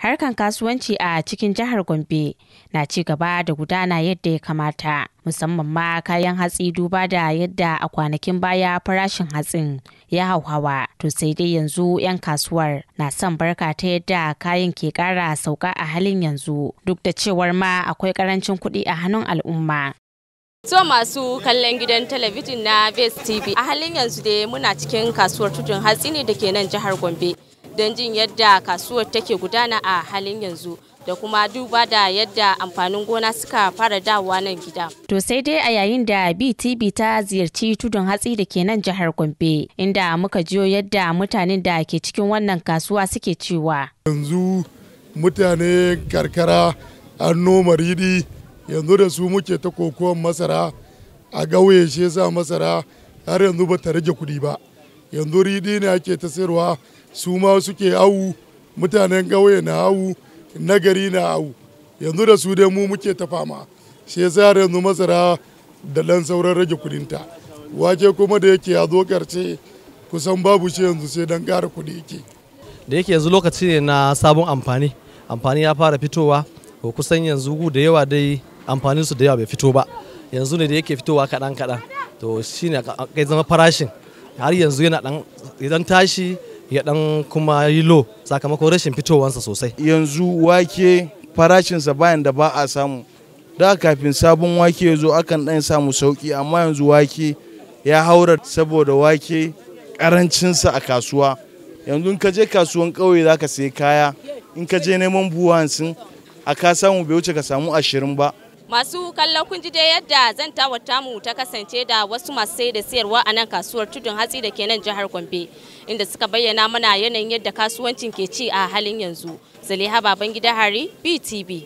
Harkan kasuwanci a cikin jihar Gombe na ci gaba da gudana yadda ya kamata, musamman ma kayan hatsi, duba da yadda a kwanakin baya farashin hatsin ya hauhawa. To sai dai yanzu 'yan kasuwar na son barka ta yadda kayan ke kara sauka a halin yanzu, duk da cewar ma akwai karancin kuɗi a hannun al'umma. So masu kallon gidan talabijin na Base TV, a halin yanzu dai muna cikin kasuwar Tudun Hatsi ne da ke nan jihar Gombe, don jin yadda kasuwar take gudana a halin yanzu da kuma duba da yadda amfanin gona suka fara dawowa nan gida. To sai dai a yayin da BTB ta ziyarci Tudun Hatsi da ke nan jihar Gombe, inda muka jiyo yadda mutanen da ke cikin wannan kasuwa suke cewa. Yanzu mutane karkara an noma riɗi, yanzu da su muke ta kokowar masara a gauye, shi yasa masara har yanzu ba ta rage kuɗi ba. Yanzu riɗi ne ake ta sayarwa, su ma suke awu, mutanen ƙauye na awu, na gari na awu. Yanzu da su dai mu muke ta fama, shi yasa har yanzu masara da ɗan sauran rage kuɗinta. Wake kuma da yake ya zo ƙarshe, kusan babu shi yanzu, sai dan ƙara kuɗi yake. Da yake yanzu lokaci ne na sabon amfani, amfani ya fara fitowa, ko kusan yanzu da yawa dai amfanin su da yawa bai fito ba, yanzu ne da yake fitowa kaɗan kaɗan. To shine kai zama farashin har yanzu yana dan idan tashi ya dan kuma yi low sakamakon rashin fitowansa sosai. Yanzu wake farashinsa bayan da ba a samu da, kafin sabon wake ya zo akan dan samu sauki, amma yanzu wake ya haura saboda wake karancinsa a kasuwa. Yanzu in ka je kasuwan ƙauye za ka sayi kaya, in ka je neman buhu 50 a ka samu, bai wuce ka samu 20 ba. Masu kallon, kun ji dai yadda zantawar tamu ta kasance da wasu masu sai da sayarwa a nan kasuwar Tudun Hatsi da ke nan jihar Gombe, inda suka bayyana mana yanayin yadda kasuwancin ke ci a halin yanzu. Zaliha Babangida Hari, BTB.